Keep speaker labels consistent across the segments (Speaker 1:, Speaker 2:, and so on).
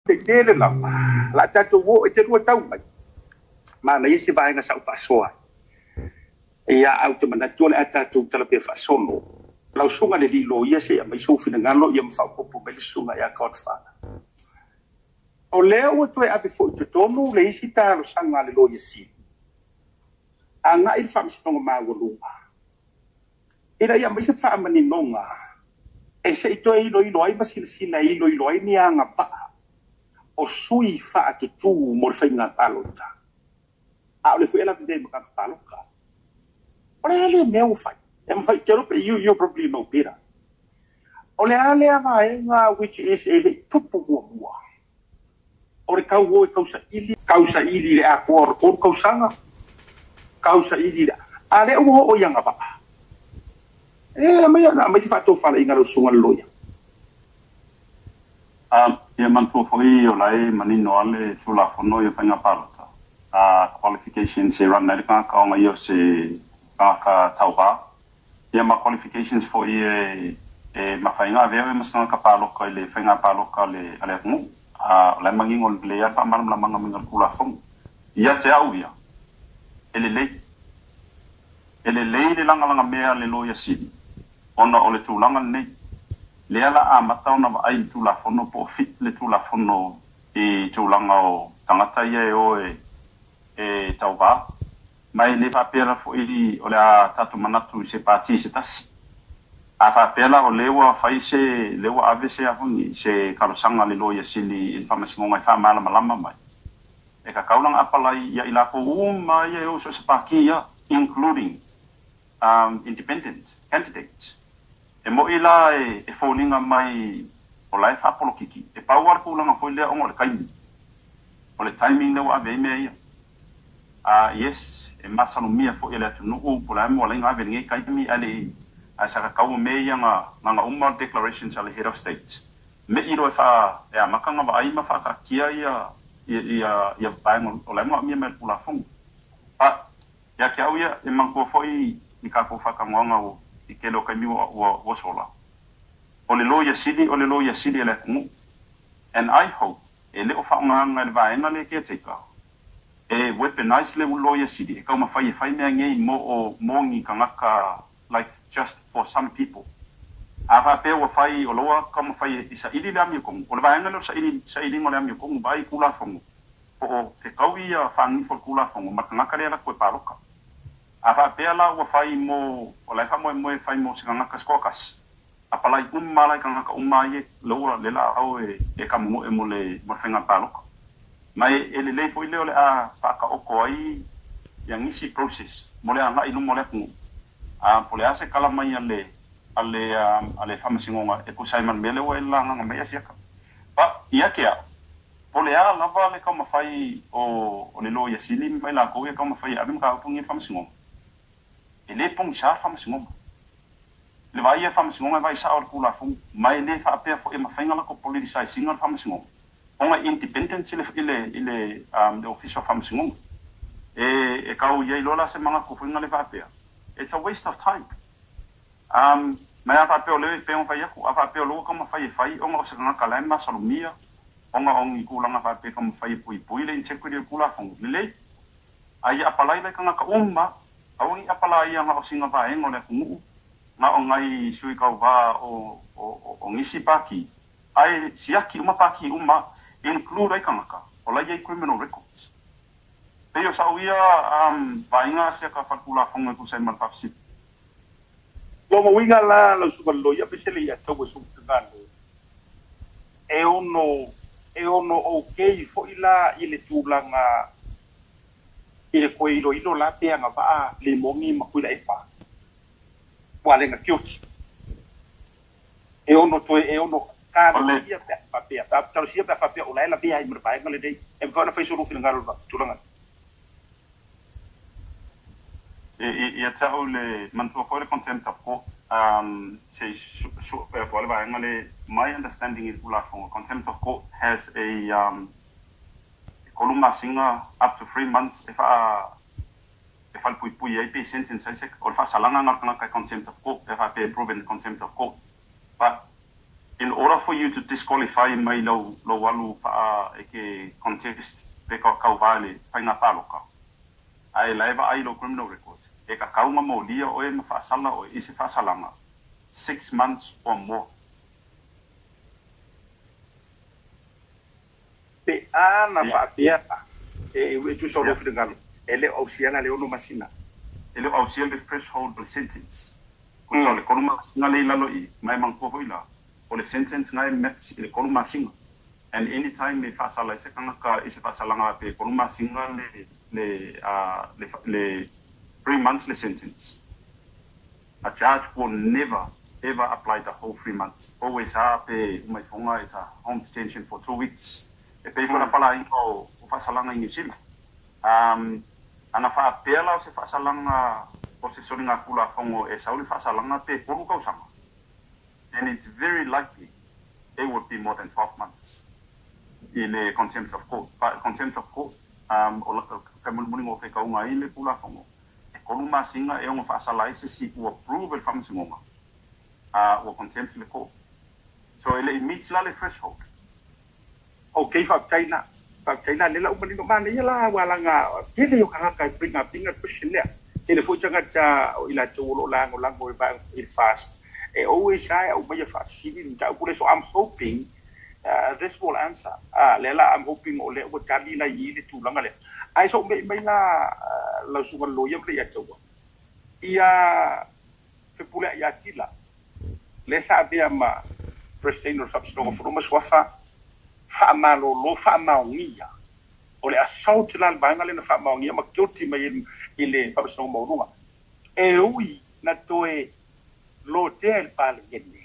Speaker 1: Tetele lava la tatou o e te lua tau mai manaia se vaega sa ou faasoa ai. Ia, ae ou te manatu o le a tatou talapea faasolo. Lau susuga i le alii loia, se i aumai sou finagalo ia ma faaopoopo mai le susuga ia Godfather. O lea ua toe ave foi i totonu le isi talosaga a le Loia Sili agai i le Faamasinoga Maualuga ina ia aumai se faamaninoga e se i toe iloilo ai ma silasila e iloilo ai ni agavaa o sui faatutu mo le faiga palota, a o le foi e lavevea i matata palota. O le a lea mea ua fai? E mafai, te iloa pe you probably know better. O le a lea vaega which is e le i tupu muamua? O le tau o e tausaili, tausaili i le atoa o le 3 tausaga, tausaili i le a lea ua oo i agavaa. E aumai aumai se faatofalaiga lau susuga i le loia.
Speaker 2: Ia manatua foi o la e manino a le Tulafono ia faiga palota. Qualifications e run ai le tagata ona ia o se tagata tauvā. Ia ma qualifications foi e mafai ona avea ma se tagata palota i le faiga palota a le atunuu. O la e manino lelei lava le faamalamalamaga mai le Tulafono. Ia te au ia, e lelei. E lelei le lagalaga mea a le Loia Sili, ona o le tulaga lenei. Lea la amata ona vaai i le Tulafono po o fit le Tulafono i tulaga o tagata ia e o e tauvā. Ma e le faapea la foi o le a tatou manatu i se pati se tasi. A faapea la o lea ua fai se lea ua ave se afoni se talosaga a le Loia Sili i le Faamasinoga e faamalamalama mai. E tatau la ona apalai ia i latou uma ia e o so o se pati ia, including independent candidates. E moi la e foliga mai o la e faapolokiki. E pau lava le tulaga foi lea ona o le taimi. O le timing lea ua ave ai mea ia. Yes, e masalomia foi e le atunuu po o le a mo alaina ave i lenei taimi ae le i ae sa tatau mea ia na uma declarations a le head of state. Me i loa e faa e amata ona vaai ma faataatia ia vaega o la e manaomia mai e le Tulafono. But ia te au ia, e manatua foi ni tatou faatanoaga o i tele o taimi ua sola. O le Loia Sili, o le Loia Sili e le atunuu. And I hope e le o faaaogaina e le vaega lea caretaker e weaponize le Loia Sili e taumafai e fai mea nei mo o mo ni tagata, like just for some people. A faapea ua fai o loa taumafai e saili le amiotonu. O le vaega lea o saili sailiga o le amiotonu vai Tulafono po o fetaui ia faagifo le Tulafono ma le tagata lea latou e paloka. A faapea la ua fai mo o la e faamoemoe e fai mo se tagata se toatasi. Apalai uma la i tagata uma ai loa le la au e kamumoe mo le faiga paloka. Ma e lelei foi lea o le a faataoto ai ia nisi process mo le agai i luma o le atunuu. A po o le a se kala mai a le Faamasinoga e tusa ai ma le mea lea ua e lagaga mai Asiata. But ia te au, po o le a lava le taumafai o le Loia Sili ma i latou ia taumafai e ave mataupu nei i le Faamasinoga. E le pogisa le Faamasinoga. Le vaai ia Faamasinoga e vaai sao le Tulafono, ma e le faapea foi e mafai ona latou politicize ina le Faamasinoga. Ona independent i le Ofisa o Faamasinoga. E tau i ai loa la se manatu foi na le faapea. It's a waste of time. Ma a faapea o le pe ona fai atu, a faapea o lea ua taumafai e fai ona o se tagata la e masalomia, ona o ni tulaga faapea taumafai e puipui le integrity o le Tulafono. Lelei. A ia apalai lai tagata uma, aua ni apalaia na o sina vaega o le atunuu, na o nai sui tauvā o nisi pati, ae siaki uma pati uma, include ai tagata o la e i ai criminal records. Pei o sau ia vaaiga sia ka faletulafono e tusa ai ma le faafesili.
Speaker 1: Lona uiga la lau susuga i le loia, pe se le ia tau e sou finagalo e ono okay foi la i le tulaga i le toe iloilo la pe agavaa Limoni ma Tuilaepa ua le gakioti e ono toe e ono talosia pe a faapea talosia pe a faapea o la e lavea ai ma le vaega lenei e mafai ona fai sou finagalo i le tulaga.
Speaker 2: Ia te au le manatua foi le contempt of court se su pe le vaega le my understanding i le Tulafono, contempt of court has a 3 masina, up to 3 months e faa e falepuipui ai pe sentence ai se o le faasalaga na o le tagata contempt of court pe faapea proven contempt of court, but In order for you to disqualify mai lou alu faa e ke contest pe ka kauvā le faiga paloka ae lae vaai lou criminal record e ka kauga molia oe ma faasala oe i se faasalaga 6 months or more.
Speaker 1: Pe a na faapea e tusa o lou finagalo e le o ausia la le 6 masina.
Speaker 2: E le o ausia le threshold o le sentence kusa o le 3 masina le i lalo i ma e manatua foi la o le sentence na e max i le 3 masina, and anytime e faasala ai se tagata i se faasalaga pe 3 masina le 3 months le sentence, a judge will never ever apply the whole 3 months. Always a pe uma ifoga it's a home detention for 2 weeks e pei foi la palaiga o faasalaga i New Zealand. Ana faapea la o se faasalaga o se soliga tulafono e sau le faasalaga pe 3 tausaga, and it's very likely it would be more than 12 months i le contempt of court. But contempt of court, o ka mulimuli o fekauga ai le tulafono e 3 masina e ono faasala ai se si ua prove le faamasinoga ua contempt le court. So e le i meet la le threshold.
Speaker 1: Ok, faafetai la, faafetai la le lau manino manaia la ualaga tele o tagata e bring up ina question lea tele foi tagata o i latou o loo lagolago i le FAST e always ae aumaia faafesili le mataupu lea. So I'm hoping this will answer lea la. I'm hoping o lea ua tali la i le tulaga lea ae so mei mai la lau suga loia ma le ia taua ia Fepuleai ia tila lea sa avea ma President o le Faamasinoga o Fanua ma Suafa faamalolo faamaogia o le assault la le vaega lea na faamaogia ma guilty mai i le Faamasinoga Maualuga e ui na toe lotea i le Palemene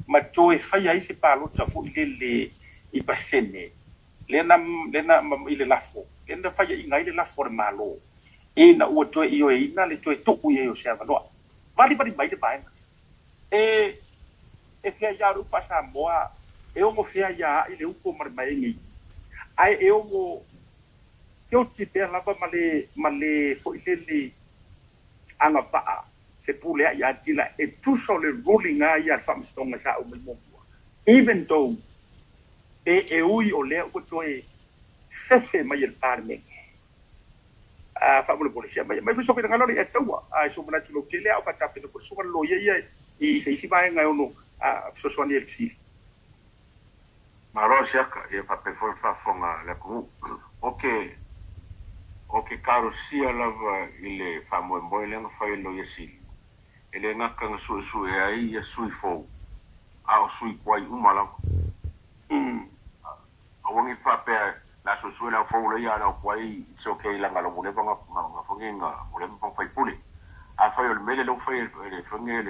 Speaker 1: ma toe faia ai se palota foi lele i pasene lena i le lafo lena faiaʻiga ai le lafo o le Malo ina ua toe ioeina le toe tuu i ai o se avanoa valivali mai le vaega e fea ia le upu Samoa e ogo fea ia ai le upu ma le maegi ae e ogo guilty pea lava ma le foi lele agavaa Fepuleai ia tila e tusa o le ruling a ia le faamasinoga sa aumai muamua, even though e ui o lea ua toe fefe mai e le Palemene. A faamolemole sia mai foi so finagalo le ia taua a so manatu lou tele a o faatapena foi suga le loia ia i se isi vaega e ono fesoasoani ai le fesili.
Speaker 3: Malo siaka ia faapea foi le faafofoga le atunuu. O ke kalosia lava i le faamoemoe lea na fai e Loia Sili e le gata na suesue ai ia sui fou a o sui kuai uma lava. Aua faapea la suesue le au fou leia a le au kuai, it's okay laga lo leva nga fagiga o le ma faipule. Afai o le mele lou fai e le fage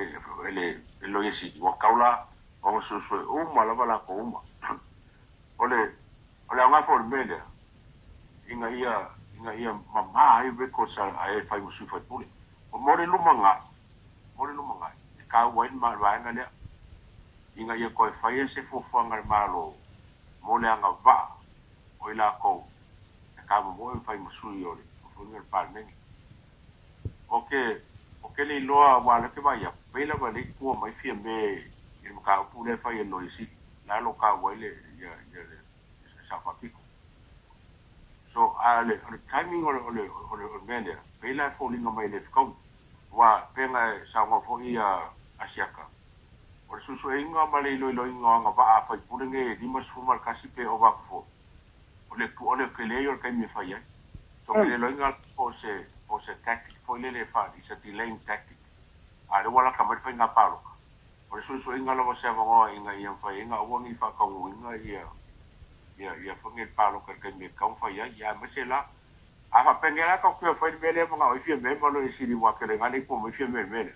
Speaker 3: le Loia Sili ua kaula o suesue uma lava lakou uma. O le aoga foi o le mea lea ina ia mamā ai records a e fai ma sui faipule o mo le lumanai, mo le lumanai e kaua ai le vaega lea ina ia toe faia se fuafuaga le Malo mo le agavaa o i lakou e kamomoe ma fai ma sui o le fuafuaga le Palemene. O ke le iloa ua le ke vai aku pei lava le tua mai fia me i le mataupu lea fai e Loia Sili la lo kaua ai le ia ia le Sao Faapito. So a le o le timing o le mea lea pei la e foliga mai le fekauli ua pega e saunoa foi ia Asiaka o le suesueina ma le iloiloiga o agavaa a faipule nei e 51 pe ova atu foi o le kelei o le taimi e fai ai. So ke le iloiga po o se tactic foi lele fa is a delaying tactic a le ua laka mai le faiga paloka o le suesueina lava se avanoa ina ia mafai aua nei faataunuuina ia fage le paloka i le taimi e tatau ona fai ai ia aemaise la a faapena la tatou toe fai le mea lea manao ai fia mea ma Loia Sili ua tele le ipu mai fia mea i le mea lea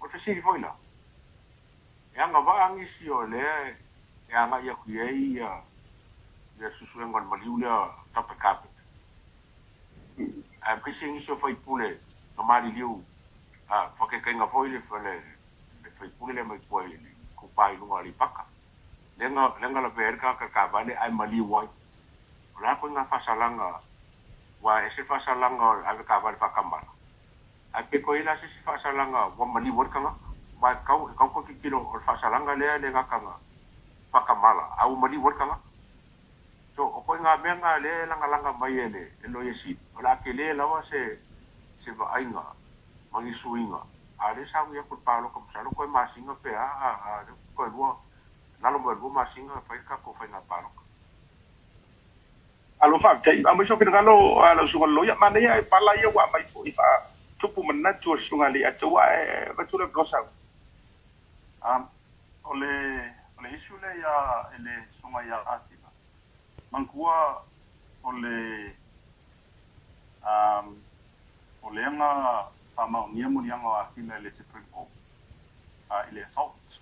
Speaker 3: o le fesili foi la e agavaa nisi o lea e agai atu i ai ia susuega o le maliu lea Dr. Carpet ae maise nisi o faipule na maliliu a fakekaiga foi le faipule lea mai tua i le kupa i luga o Aleipata lega lavea ai le tagata kavale ae maliu ai o le a koiga faasalaga ua ese faasalaga o ave kavale faakamala ae pe koe la se isi faasalaga ua maliu ai le tagata ua e kau e kau koe kikilo o le faasalaga lea le gataga. Faakamala a ua maliu ai le tagata. So o koiga mea na lea e lagalaga mai e le Loia Sili, o le a tele lava se vaaiga ma ni suiga, a o lea e sauni atu i le palota masalo toe masina pe a, a o lea toe lua, lalo ma le 2 masina e fai le tatou faiga palota.
Speaker 1: Alo faafetai aumai sou finagalo a lau susuga i le loia. Manaia e pala ia ua aumai foi faatupu manatu o le susuga i le Alii ae avatu le avanoa sau.
Speaker 2: O le issue lea ia i le susuga ia Akila, manatua o le aga faamaonia moliaga o Akila i le Supreme Court i le assault.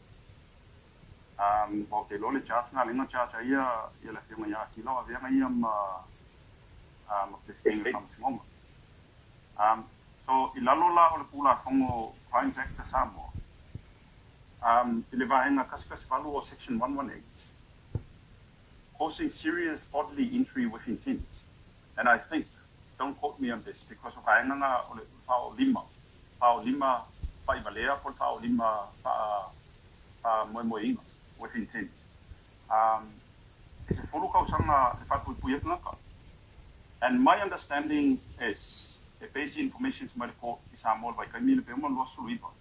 Speaker 2: O te iloa le charge na lenga charge ai ia le afioga ia Akila o aveaga ia ma President o Faamasinoga. So i lalo la o le Tulafono Crimes Act a Samoa, i le vaega 118 o section 118, causing serious bodily injury with intent. And I think, don't quote me on this, because o vaega na o le 45 faivalea po o le 45 faamoemoeina with intent. E 10 tausaga e faapuipui ai tagata. And my understanding is, e basic information mai le court i Samoa le vaitaimi le pe uma 29.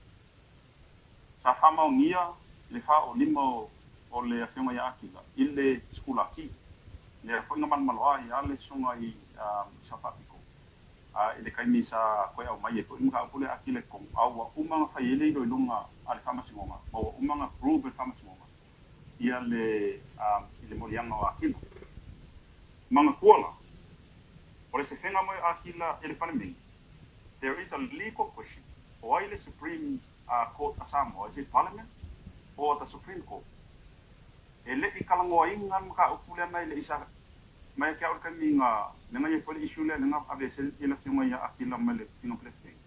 Speaker 2: Sa faamaonia le 45 o le afioga ia Akila i le sikulati. Le foi na malomaloa ai le susuga i sa faapito. I le taimi sa koe au mai e foi mataupu le Akila i totonu. A ua uma ona fai ai le iloiloga a le Faamasinoga, ma ua uma ona prove e le Faamasinoga ia le i le moliaga o Akila. Manatua la, o le sefega mai o Akila e le Palemene, there is a legal question. O ai le Supreme Court a Samoa? Is it Parliament or the Supreme Court? E le i kalagoaina le mataupu lea mai le isa mai ke au le taimi nga le nga ia foi le issue lea le nga ave se i le afioga ia Akila mai le King of President.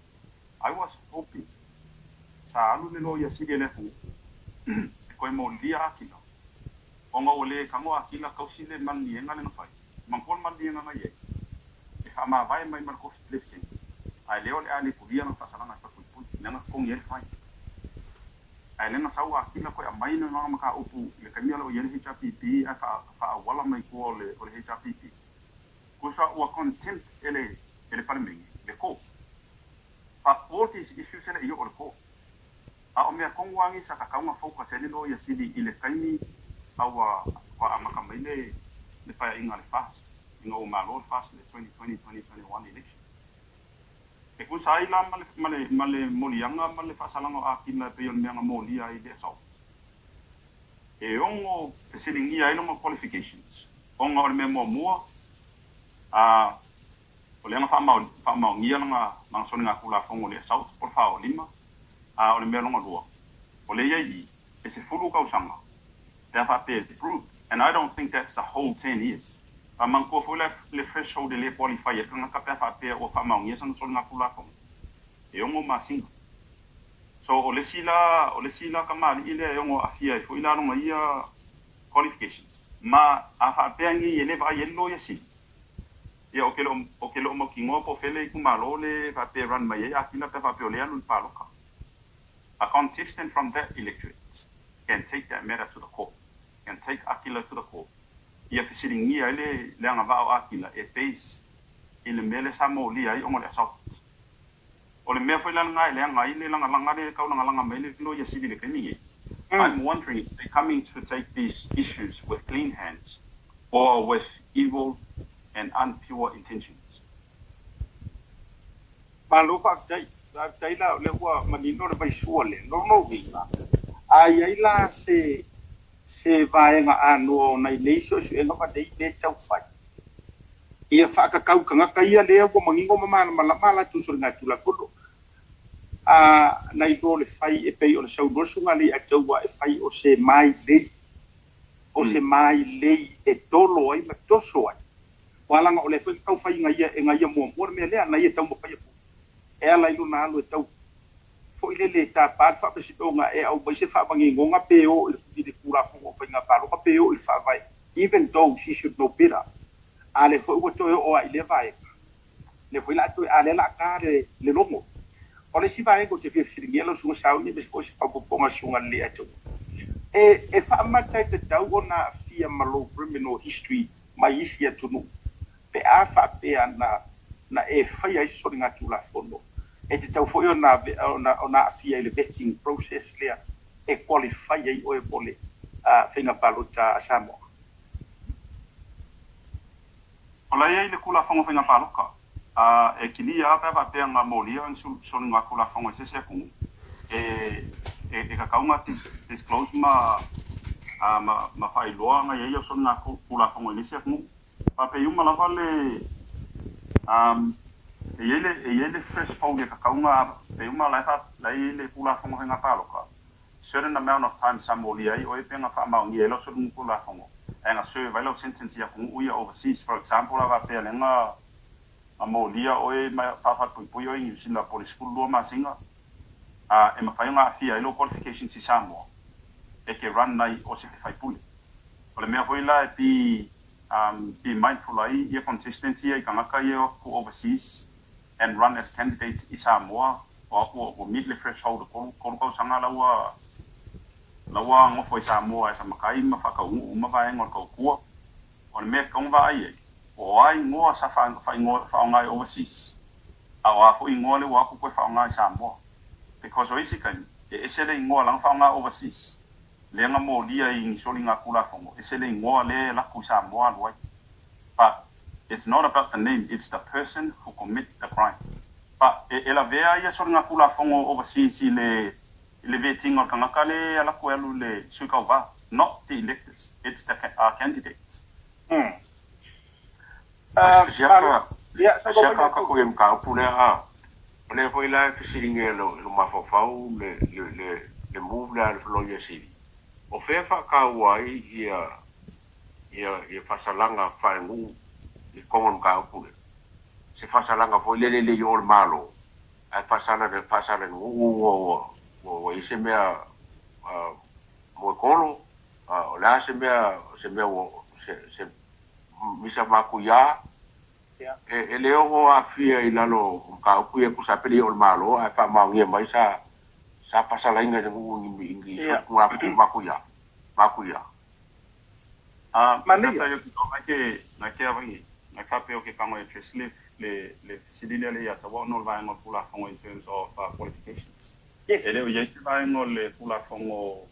Speaker 2: I was hoping sa alu le loia sili le atunuu e koe molia Akila. Ona ua le tago Akila kausi le maliliega le na fai. Manatua le maliliega na i ai. E faamavae mai ma le kofi President. Ae lea o le a le pulia na faasalaga e faapuipui. Le na totogi ai le fine. Ae le na sau Akila koe aumai le lona mataupu i le taimi o lo o i ai le HRPP ae faaauala mai tua o le HRPP. Kusa ua contempt e le Palemene, le court. But all these issues e le i oo i le court. A o mea tonu lava sa tatau ona focus ai le loia sili i le taimi a ua amata mai le paeaiga a le FAST, ina ua malo le FAST i le 2020-2021 election. E tusa ai la ma le moliaga ma le faasalaga o Akila e pei o le mea na molia ai i le assault. E ono fesiligia ai lona qualifications. Ona o le mea muamua, o lea na faamaonia lana soliga tulafono i le assault po o le 45, a o le mea lona lua, o lea i ai i e 10 tausaga pe a faapea e prove. And I don't think that's the whole 10 years. Faamanatua foi le threshold e le qualify ai le tagata pe a faapea ua faamaonia sana soliga tulafono. E 6 masina. So o le isi la kamali'i lea e ono aafia ai foi la lona ia qualifications. Ma a faapea ni e le vaai ai le loia sili. Ia o ke loo mautinoa po o fea le itumalo le faapea run mai ai Akila pe faapea o le alu i le palota. A contestant from that electorate can take that matter to the court. Can take Akila to the court. Ia fesiligia ai le agavaa o Akila e base i le mea le sa molia ai ona o le assault. O le mea foi la lena e leaga ai le lagalaga le taulagalaga mai le loia sili i le taimi nei. I'm wondering if they're coming to take these issues with clean hands or with evil and unpure intentions.
Speaker 1: Malo faafetai. Faafetai la o lea ua manino le vaisua lea. Lona uiga, a i ai la se vaega anoa o nai nei suesuega ma nei mea taufai. Ia faakakau tagata ia lea ua manino ma malamalama a latou soliga tulafono. A nai lo le fai e pei o le saunoa susuga le Ataua e fai o se mailei. O se mailei e tolo ai ma toso ai. Ua laga o le foi taufai ia e ngaia muamua le mea lea na ia taumafai foi. E ala i lona alu e tau foi lele tapa le faapesinoga e aumai se faamagigoga pe o i le Tulafono o Faiga Palota pe o i le Faavae. Even though she should know better. A le foi ua toe oo ai i lea vaega. Le foi la toe a lea la ka le logo. O le isi vaega ou te fia fesiligia lau susuga Sauni ma se foi se faaopoopoga a le susuga le Ataua. E faamata e tatau ona aafia ma lou criminal history mai isi atunuu pe a faapea na e faia ai se soligatulafono, e tatau foi ona aafia i le vetting process lea e qualify ai oe mo le faiga palota a Samoa.
Speaker 2: O la e i ai le Tulafono Faiga Palota e kilia lava pe a faapea na molia ni soligatulafono i se isi atunuu, e tatau ona disclose ma faailoa na i ai au soligatulafono i le isi atunuu. Faapei uma lava le e i ai le threshold e tatau ona pei uma la e i ai le Tulafono Faiga Palota, certain amount of time sa molia ai oe pe na faamaonia ai lau soligatulafono ae na serve ai lau sentence i atunuu ia overseas. For example, a faapea lea na molia oe ma faafapuipui oe i New Zealand po o le 12 masina, e mafai ona aafia ai lou qualifications i Samoa e ke run ai o se faipule. O le mea foi la e be mindful ai ia consistency ia i tagata ia o overseas and run as candidates i Samoa o aku ua meet le threshold o 3 tausaga la ua gofo i Samoa e samakai ma faakaugu'u uma vaega o le tautua. O le mea tatau ona vaai ai, o a igoa sa faaaoga i overseas, a o a foi igoa le ua aku koe faaaoga i Samoa, because o isi taimi e ese le igoa laga faaaoga overseas lea na molia i ni soligatulafono, ese le igoa lea e laku i Samoa alu ai. But it's not about the name, it's the person who commit the crime. But e lavea ia soligatulafono overseas i le vetting o le tagata le alaku e alu le sui tauvā, not the electors, it's the candidates.
Speaker 3: Siaka siaka ka ko em ka pu le a o le foi la fesiliga e lo mafaufau le move le a le Loia Sili o fea faakaua ai ia faasalaga faanuu i kongo mataupu le se faasalaga foi lele le i o le Malo ae faasala le faasala nuu ua i se mea mo e kolo o le a se mea ua se misa makuia e le ogo afia i lalo mataupu ia tusa pele o le Malo ae faamaonia mai sa faasalaina i le nuu i makuia makuia.
Speaker 2: Manaia. Sa yo ki ke na ke avangi na ka pe o ke kango e address le fesili lea le ia taua ona o le vaega o le Tulafono in terms of qualifications. E le o iai se vaega o le Tulafono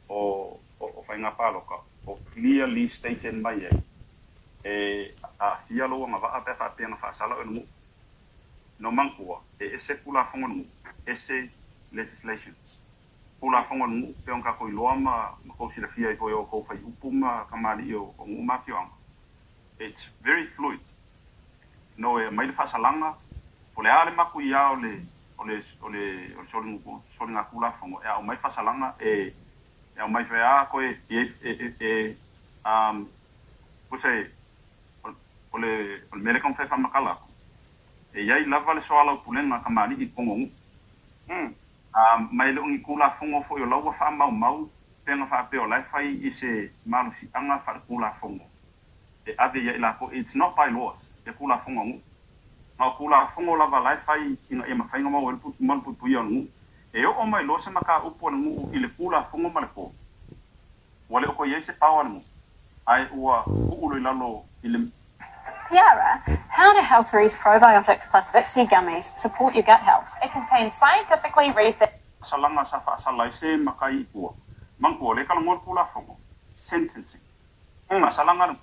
Speaker 2: o Faiga Palota o clearly stated mai ai e aafia lou agavaa pe a faapea na faasala oe le nuu. No manatua e ese Tulafono le nuu, ese legislations. Tulafono le nuu pe ona tatou iloa ma kou silafia ai foi o kou faiupu ma kamali'i o nuu ma afioaga. It's very fluid. No e mai le faasalaga o le a le makuia o le soligatulafono e aumai faasalaga e aumai foi a koe e puse o le mea lea kaumafai faamatala atu e iai lava le soalaupulega kamali'i i totonu o nuu. Ma e le o ni Tulafono foi o la ua faamaumau pega faapea o la e fai i se malosiaga faaletulafono e ave ia i latou. It's not by laws e Tulafono a nuu, ma o Tulafono lava la e fai ina ia mafai ona maua ai le malupuipuia o le nuu. E oo mai loa se mataupu a le nuu i le Tulafono ma le court, ua le o toe iai se power a le nuu ae ua tuu lo i lalo i le
Speaker 4: Kiara, how do Health3's probiotics plus Vitsy gummies support your gut health? It contains scientifically researched
Speaker 2: salaga sa faasala ai se makai i tua manatua le kalagoa le Tulafono sentencing faasalaga le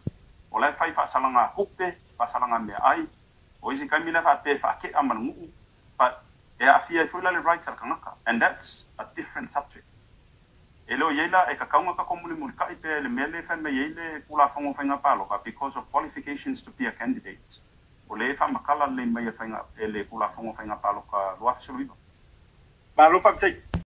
Speaker 2: o la e fai faasalaga tupe, faasalaga meaai, o isi taimi le faapea e faake'a ma le nuu, but e aafia ai foi la le rights a le tagata, and that's a different subject. E le o iai la e tatau ona tatou mulimulita'i pea i le mea le fai mai ai le Tulafono Faiga Palota, because of qualifications to be a candidate o lē faamatala lelei mai e faiga e le Tulafono Faiga Palota 2019.
Speaker 1: Malo faafetai.